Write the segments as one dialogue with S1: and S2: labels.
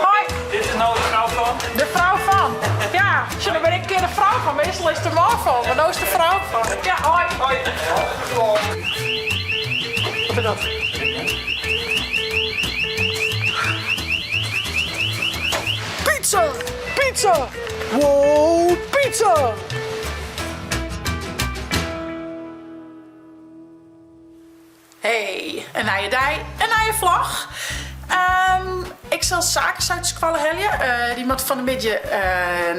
S1: Hoi.
S2: Dit is no de frou fan?
S1: De frou fan. Ja, sjoch, dan bin ik in kear de frou fan. Meastal is de man fan, mar no is de frou fan. Ja, hoi.
S2: Hoi.
S1: Wat is dat? Pizza! Pizza! Wow, pizza! Hey, in nije dei, in nije vlog. Ik sil Sake út skoalle helje. Dy moat fan 'e middei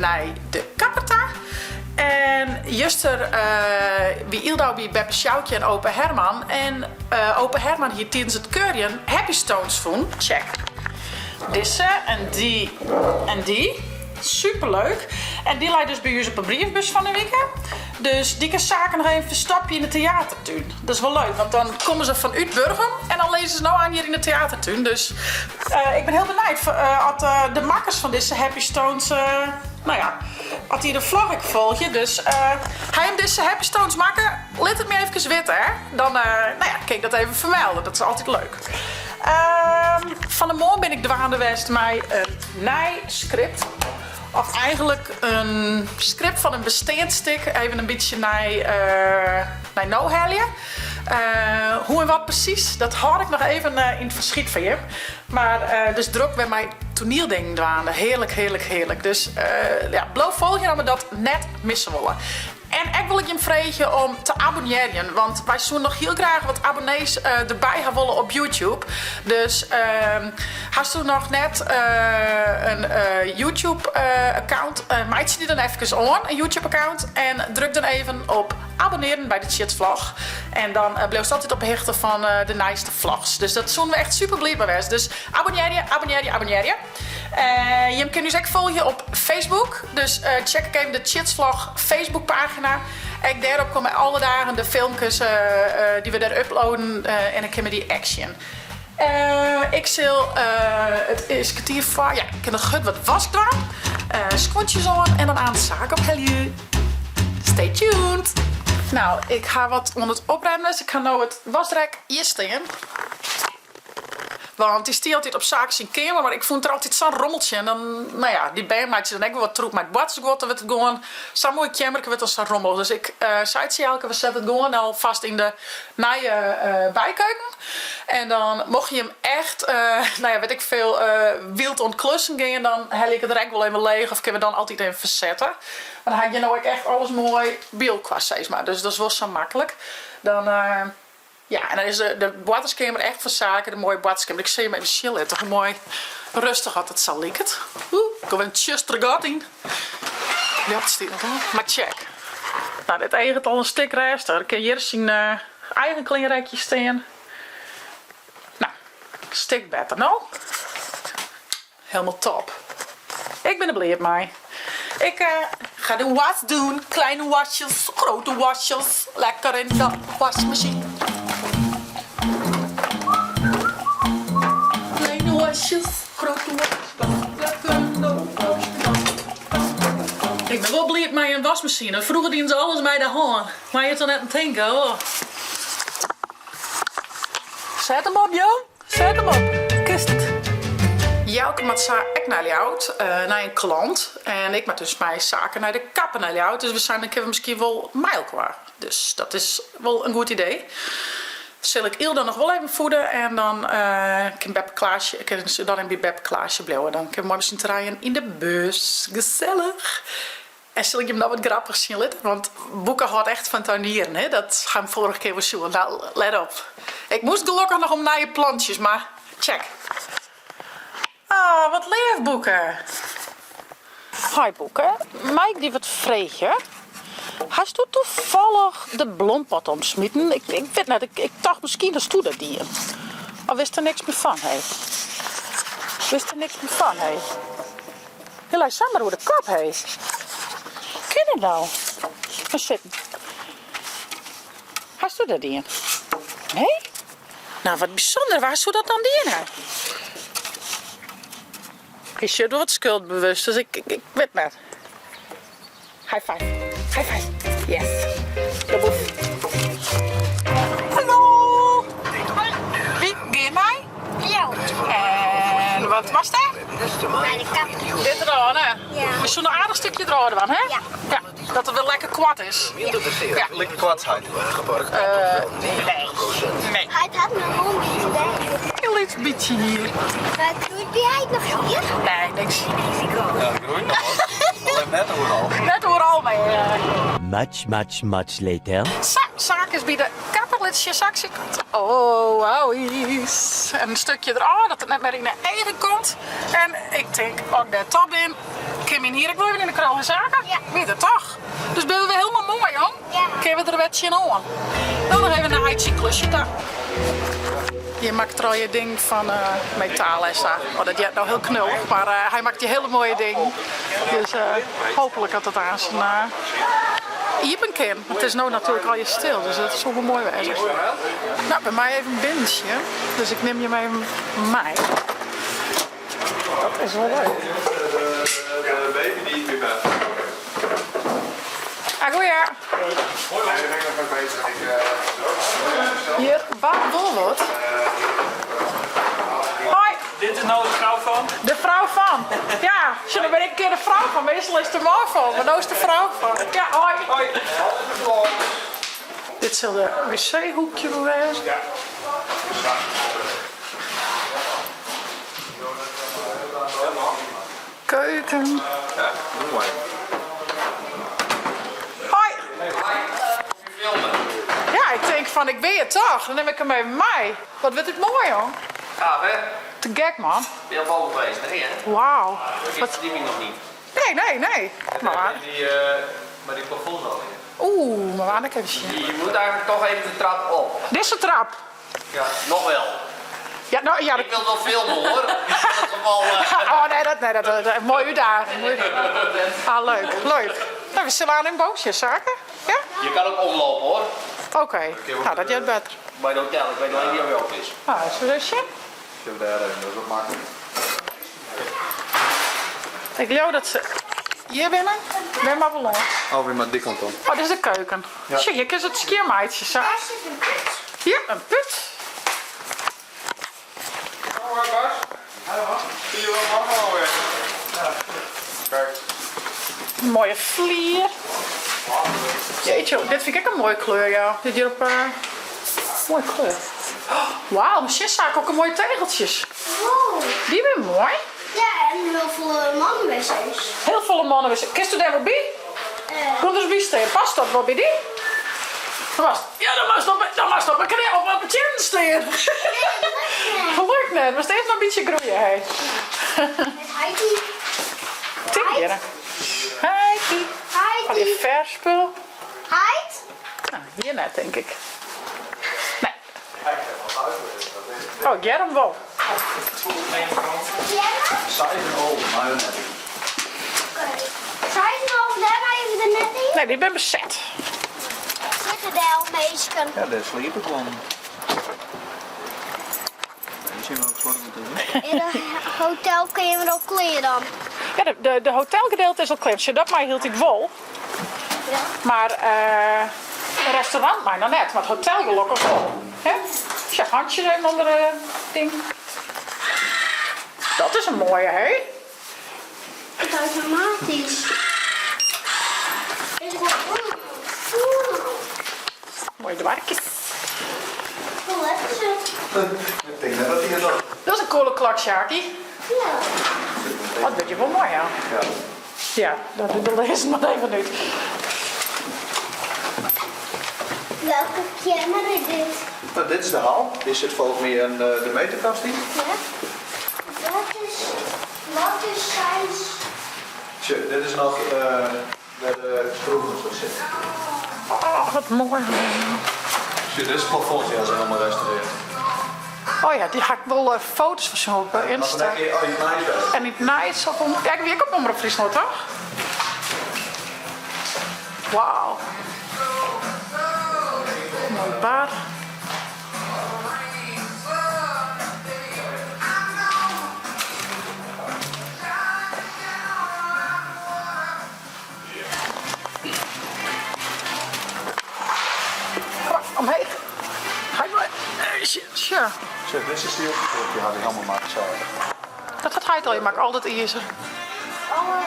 S1: nei de kapper ta. En juster wie Yldau by beppe Sjoukje en opa Herman. En opa Herman hie tidens it keurjen Happy Stones fûn. Check. Dizze en dy en dy. Superleuk. En dy lei dus by ús op 'e briefbus fan 'e wike. Dus dy kin Sake noch even ferstopje yn de teatertún. Dat is wol leuk, want dan komme se fanút Burgum en dan lizze se no aan hjir yn de teatertún. Dus ik bin hiel benijd oft de makkers fan dizze Happy Stones, no ja, oft dy de vlog ek folgje. Dus ha jim dizze Happy Stones makke? Lit it my efkes witte, hè. Dan, no ja, kin ik dat even fermelde. Dat is altyd leuk. Fan 'e moarn bin ik dwaande west mei in nij skript. Of eigenlik in skript fan in besteand stik even in bytsje nei, nei no helje. Hoe en wat presys, dat hâld ik noch even yn it ferskyt foar jim. Mar dus drok wer mei toanieldingen dwaande. Hearlik, hearlik, hearlik. Dus ja, bliuw folgjen as we dat net misse wolle. En ek wol ik jim freegje om te abonnearjen, want wy soene noch hiel graach wat abonnees derby ha wolle op YouTube. Dus hasto noch net in YouTube account, meitsje dy dan efkes oan, in YouTube account, en druk dan even op abonnearen by de Tsjitsvlog. En dan bliuwst altyd op 'e hichte fan de nijste vlogs. Dus dat soene we echt super bliid mei wêze. Dus abonnearje, abonnearje, abonnearje. Jim kinne ús ek folgje op Facebook. Dus check ek even de Tsjitsvlog Facebookpagina. Ek dêrop komme alle dagen de filmkes dy't we dêr uploaden en dan kinne we dy ek sjen. Ik sil, it is kertier foar, ja, ik kin noch hurd wat wask dwaan. Skuontsjes oan en dan aan de saak ophelje. Stay tuned! Nou, ik ha wat oan it oprêden west. Ik ha no it wasrek hjir stean. Want dy stie altyd op Sake syn keamer, mar ik fûn it der altyd sa'n rommeltsje. En dan, no ja, dy bern meitsje dan ek wol wat troep mei it boartersguod, dan wurdt it gewoan sa'n moai keammerke wurdt dan sa rommelich. Dus ik sei tsjin Jelke, we sette it gewoan al vast yn de nije bykeuken. En dan mocht jim echt, no ja, wit ik veel, wyld oan it klussen gean, dan helje ik it rek wol even leech of kinne we dan altyd even fersette. Maar dan ha ik hjir no ek echt alles moai by elkoar sis mar. Dus dat is wol sa maklik. Dan. Ja, en dan is de boarterskeamer echt foar Sake, de moaie boarterskeamer. Ik sil jim even sjen litte hoe moai rêstich oft it sa liket. Oeh, ik kom in tsjuster gat yn. Ljocht stiet net oan, mar check. Nou, dit eaget al in stik rêstiger. Kin hjir syn eigen kleanrekje stean. Nou, stik better no. Helemaal top. Ik bin der bliid mei. Ik ga de was doen. Kleine wasjes, grote wasjes. Lekker in de wasmachine. Kleine wasjes, grote wasjes. Lekker in de wasmachine. Ik bin wol bliid mei in wasmachine. Froeger dienen se alles mei de hân. Mar je toch net oan tinke, oh. Set him op, jong. Set him op. Kinst it. Jelke moat sa ek nei Ljouwert, nei in klant. En ik moat dus mei Sake nei de kapper nei Ljouwert. Dus we seinen, dan kinne we miskien wol mei elkoar. Dus dat is wol in goed idee. Sil ik Ylda noch wol even voede en dan kin beppe Klaasje, kin se dan even by beppe Klaasje bliuwe. Dan kinne we moai mei syn trijen yn de bus. Gesellich! En sil ik jim no wat grappichs sjen litte? Want Boeke hâldt echt fan tuinieren, hè? Dat ha 'm foarige kear wol sjoen. No, let op. Ik moast gelokkich noch om nije plantsjes, mar check. Ah, wat leaf, Boeke. Hoi Boeke, mei ik dy wat freegje? Hasto toevallig de blompot omsmiten? Ik, ik wit net, ik, ik tocht miskien hasto dat dien. Of witst der niks mear fan, hé? Witst der niks mear fan, hé? Hy lei samar oer de kop, hé. Kin it no? Kom sitten. Hasto dat dien? Nee? Nou, wat bysûnder, wa soe dat dan dien ha? Hy sjocht wol wat skuldbewust, dus ik, ik, ik wit net. High five. High five. Yes. De boef. Hallo. Wie gean mei?
S3: Ljouwert.
S1: En Want watst dêr?
S2: Nei de kapper.
S1: Dit derôf, hè?
S2: Ja.
S1: We soene in aardich stikje derôf dwaan, hè?
S2: Ja.
S1: Ja, dat it wer lekker koart is. Ja.
S3: Lekker koartheid.
S1: Nee. Nee.
S2: Hij had nog wel een beetje bij.
S1: Heel lyts bytsje hier.
S2: Maar groeit bij hij noch hier?
S1: Nee, niks.
S3: Ja, dat groeit noch wol. Allinnich net oeral.
S1: Net oeral mei.
S4: Much, much, much later.
S1: Sa, Sake is by de kapper. Lit sjen Saksje. Oh, wauwies. En in stukje derôf, dat it net mear yn de eagen komt. En ik tink, as ik dêr toch bin, kin myn hier ek wol even yn de krul, hè Sake?
S2: Ja.
S1: Wie der toch? Dus binne we wer hielendal moai, jong.
S2: Ja.
S1: Kinne we der wer tsjinoan. Dan noch even nei syn klusje ta. Hjir makket er al je dingen fan metaal en sa. Oh, dat heart no hiel knullich, mar hy makket dy hiele moaie dingen. Dus hooplik dat it aanst iepen kin. Want it is no natuerlik allegear stil, dus dat soe wol moai wêze. No, by my even binnen sjen. Dus ik nim jim even mei. Dat is wol leuk. Ah, goeie. Hjir bart wol wat. Hoi.
S5: Dit is no de frou fan?
S1: De frou fan. Ja, sjoch, dan bin ik in kear de frou fan. Meastal is it de man fan, mar no is it de frou fan. Ja, hoi.
S5: Hoi.
S1: Dit sil de wc-hoekje wol wêze. Keuken. Hoi. Ja, ik tink fan ik bin hjir toch, dan nim ik him even mei. Wat wurdt dit moai jong.
S6: Gaaf hè?
S1: Te gek man.
S6: Ben je al boven geweest? Nee hè?
S1: Wauw.
S6: Die
S1: Wat?
S6: verdieping nog niet.
S1: Nee, nee, nee. Maar,
S6: Die, maar die plafonds al in.
S1: oeh, mar waar ik even sjen.
S6: Je moet eigenlijk toch even de trap op.
S1: Dizze trap.
S6: Ja, nog wel.
S1: Ja, no, ja,
S6: Ik wil wel filmen hoor. In het geval.
S1: Oh nee, dat, nee, dat, dat, mooi uitdaging. Mooi. Ah, leuk, leuk. Nou, we zullen aan in bootje, Sake. Ja?
S6: Je kan ook omlopen hoor.
S1: Oké, nou dat jij beter.
S6: Bij het hotel, ik weet alleen niet of hij open is.
S1: Nou, zullen we eens zien?
S3: Zullen we daar even, dat is wat makkelijk.
S1: Ik geloof dat ze hier binnen. Ben maar verloren.
S3: Oh, weer maar dik kant op.
S1: Oh, dit is de keuken.
S3: Ja.
S1: Zie, hier is het skiermeidje, zo.
S2: Daar zit een put.
S1: Ja, een put.
S5: Hoi Bas. Zie je wel mama alweer? Kijk.
S1: Een mooie vlier. Jeetje, dit vind ik ook een mooie kleur, ja. Dit hier op... mooie kleur. Oh, wauw, misschien zaak ook een mooie tegeltjes.
S2: Wow.
S1: Die zijn mooi.
S2: Ja, en heel veel mannenwc's.
S1: Heel veel mannenwc's. Kinst do dêr wol by? Kom der ris by stean. Past dat wol by dy? Dan moatst, ja, dan moatst op, dan moatst op 'e knie, op 'e teannen stean.
S2: Nee, dat lukt net.
S1: Lukt net. Moatst earst noch in bytsje groeie, hè.
S2: Met Heidi.
S1: Tink Heidi.
S2: Heidi.
S1: Al die vers spul.
S2: Heid.
S1: Nou, hjir net, tink ik. Nee. Oh, Germ wol.
S2: Jelle? Oké. Zijn ze al daar even de net in?
S1: Nee, dy binne beset.
S2: Sitte dêr al minsken?
S3: Ja, dêr sliepe guon. Die zijn we ook gesloten.
S2: In het hotel kun je wel kleren dan.
S1: Ja, de hotelgedeelte is al klear. Sjoch, dat mei hieltyd wol.
S2: Ja.
S1: Mar it restaurant mei noch net, mar it hotel gelokkich wol. Hè? Sjoch, handjes even ûnder de ding. Dat is in moaie, hè?
S2: Het automatisch. Is het wel
S1: Moaie doarkjes.
S2: Hoe let is het?
S3: Ik denk net dat hij het had.
S1: Dat is in coole klok, Sjaki.
S2: Ja.
S1: Oh, dat wurdt wol moai, ja.
S3: Ja.
S1: Ja, dat de lêzen mar even út.
S2: Welke kamer is dit?
S3: Nou, dit is de hal. Dit zit volgens mij in de meterkast in.
S2: Ja. Wat is zijn...
S3: Tje, dit is noch wêr de skroeven sitte.
S1: Oh, wat moai.
S3: Tje, dit is het plafond, ja, ze helemaal restaureerd.
S1: Oh ja, dy ha ik wol foto's fan sjoen op Insta.
S3: Oh, je Nijs best.
S1: En it Nijs op om. Ja, ik wie ek op Omrop Fryslân, toch? Wauw. Moai bar. Kom mar, omheech. Hy mei. Sja.
S3: Sjoch, dizze stiel, dy hat hy helemaal makke sels.
S1: Dat hat heit al makke, al dat izer.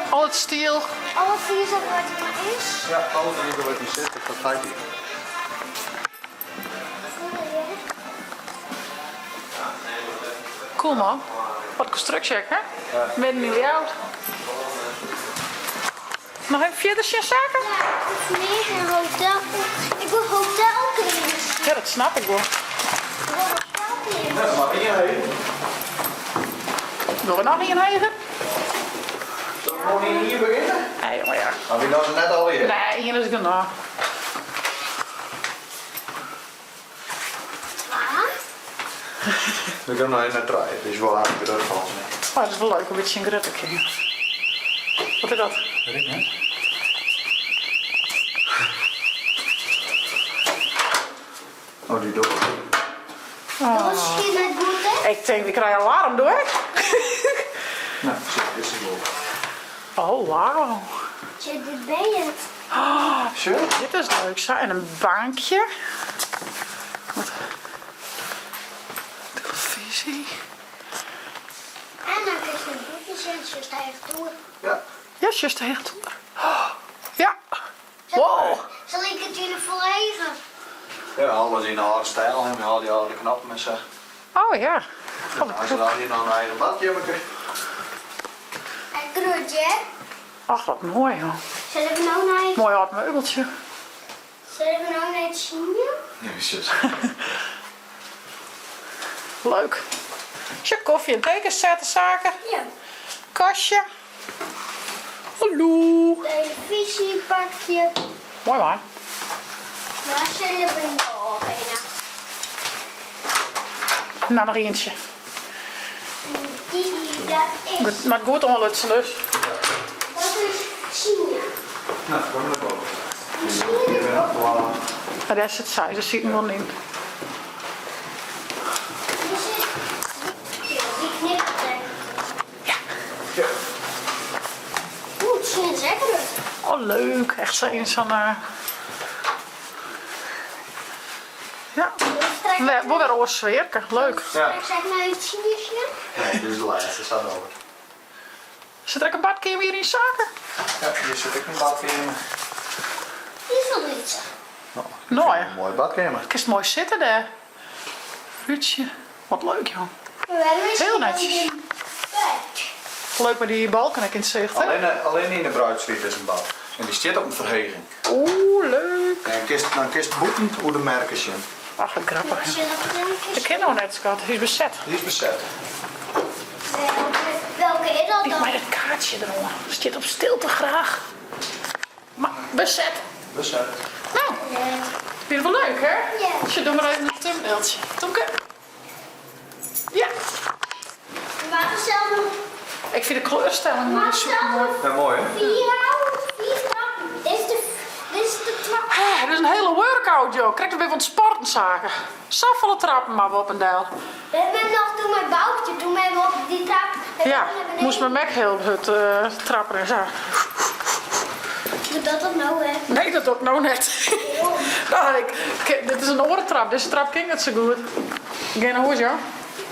S1: Al it stiel.
S2: Al it izer wat der mar is.
S3: Ja, al it izer wat hjir sit, dat hat heit dien.
S1: Cool man. Wat konstruksje ek, hè? Midden yn Ljouwert. Noch even fierder sjen saken?
S2: Ja, ik hoef mear in hotel. Ik wil hotelkeamers.
S1: Ja, dat snap ik wol.
S2: Ik wil hotelkeamers.
S3: Ja, dan moat ien heger.
S1: Dogge we noch ien heger?
S3: Zullen we gewoan yn ien begjinne?
S1: Nee, jonge, ja.
S3: Maar wy dogge se net allegear.
S1: Nee, ien is genôch.
S2: Twa.
S3: We gean noch even nei trije. Dit is wol aardich grut folgens my.
S1: Oh, dat is wol leuk, in bytsje in grutte keamer. Wat is dat?
S3: Weet ik net. Oh, dy doar.
S2: Dat is net goed, hè?
S1: Ik tink, we krije alarm, doe ik?
S3: Nou, sit, dit is wol.
S1: Oh, wauw.
S2: Zit dit bij je?
S1: Oh,
S3: Sjoch.
S1: dit is leuk zo. En in bankje. Wat? Televyzje.
S2: En dan kun je bûten zitten, just echt door.
S3: Ja.
S1: Ja, just echt door. Oh, ja. Wow.
S2: Zal ik het jullie volgen?
S3: Ja, alles yn de âlde styl en al dy âlde knoppen en sa.
S1: Oh ja.
S3: En as je dan hier noch in eigen badkeamerke.
S2: En grut, hè?
S1: Ach, wat moai joh.
S2: Zullen we nou naar,
S1: Moai âld meubeltsje.
S2: zullen we nou naar het China?
S3: Jezus.
S1: Leuk. Sjoch, kofje en tekens zetten zaken.
S2: Ja.
S1: Kastje. Hallo.
S2: Televisiepakje.
S1: Moai man.
S2: Waar zullen we nog een?
S1: Nou, noch ientsje.
S2: Die, dat is.
S1: Moat goed oanlutsen dus.
S2: Dat is China.
S3: Nou, kom naar boven.
S2: China.
S1: Maar dêr sit sy, dêr siet wol yn.
S2: Die zit. Die knipt hè.
S1: Ja.
S3: Ja.
S2: Oeh, het is lekker.
S1: Oh, leuk. Echt zo in zo'n... Ja. Wol wer oar sfearke. Leuk.
S3: Ja.
S2: Straks zeg maar iets Chineesje.
S3: Nee, dit is de lêste, staat over.
S1: Sit der ek in badkeamer hjir yn saken?
S3: Ja, hjir sit ek in badkeamer.
S2: Die is wel iets.
S3: Nou,
S1: Moai.
S3: In moaie badkeamer.
S1: Kinst moai sitte dêr. Rútsje. Wat leuk joh.
S2: Waarom is
S1: Hiel
S2: die
S1: netsjes.
S2: dan in bed?
S1: Leuk mei dy balken ek yn it sicht, hè?
S3: Allinne, allinne yn de bruidssuite is in bad. En dy stiet op in ferheging.
S1: Oeh, leuk.
S3: En kinst, dan kinst bûten oer de merke sjen.
S1: Ach, wat grappich.
S2: Zullen we dan een
S1: Dat kin no net, skat. Hy is beset.
S3: Dy is beset.
S2: Welke, welke is dat
S1: Ik
S2: dan?
S1: mei dat kaartsje deroan. Stiet op stilte graach. Mar beset.
S3: Beset.
S1: Nou, vind je het wel leuk, hè?
S2: Ja.
S1: Sjoch, doe mar even in thumbnailtsje. Tomke. Ja.
S2: Maar zelf nog
S1: Ik fyn de kleurstelling
S2: Maar
S1: super moai.
S3: Ja, moai hè?
S2: vier houden, vier trappen. Dit is de, dit is de trap.
S1: Ah, dit is in hiele workout, joh. Krekt wer oan it sporten saken. Safolle trappen mar op en del.
S2: We hebben nog toen mijn boutje, toen we op die trap.
S1: Ja,
S2: naar beneden.
S1: moest mijn mek heel hurd trappen en sa.
S2: Doe dat dan nou, hè?
S1: Nee, dat ook no net. Nou, ik, ik- dit is in oare trap. Dizze trap kin net sa goed. Gean nei hûs, joh.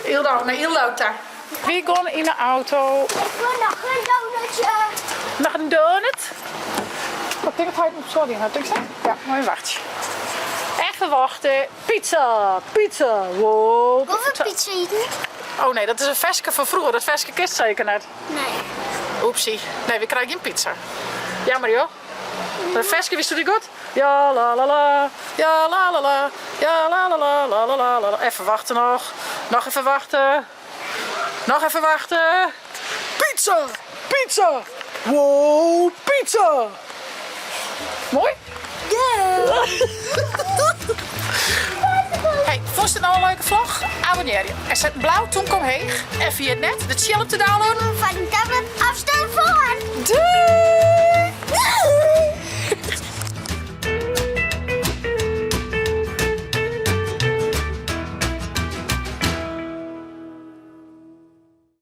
S1: Ildo, nei Ildo ta. Wy gean yn de auto.
S2: Ik wil noch in donutje.
S1: Noch in donut? Ik tink dat hy it op sorry hat, tinkst net? Ja, mar even wachtsje. Even wachte. Pizza, pizza, wow.
S2: Hoeveel pizza eten?
S1: Oh nee, dat is in ferske fan froeger. Dat ferske kinst seker net.
S2: Nee.
S1: Oepsie. Nee, wy krije gjin pizza. Jammer joh. Dat ferske witsto dy goed? Ja la la la, ja la la la, ja la la la la la la la. Even wachte noch. Noch even wachte. Noch even wachte. Pizza! Pizza! Wow, pizza! Moai? Hey, fûnst it no in leuke vlog? Abonnearje en set in blau toemke omheech. En ferjit net de tsjil op te downloaden.
S2: Fan de tablet afstel voor.
S1: Doei!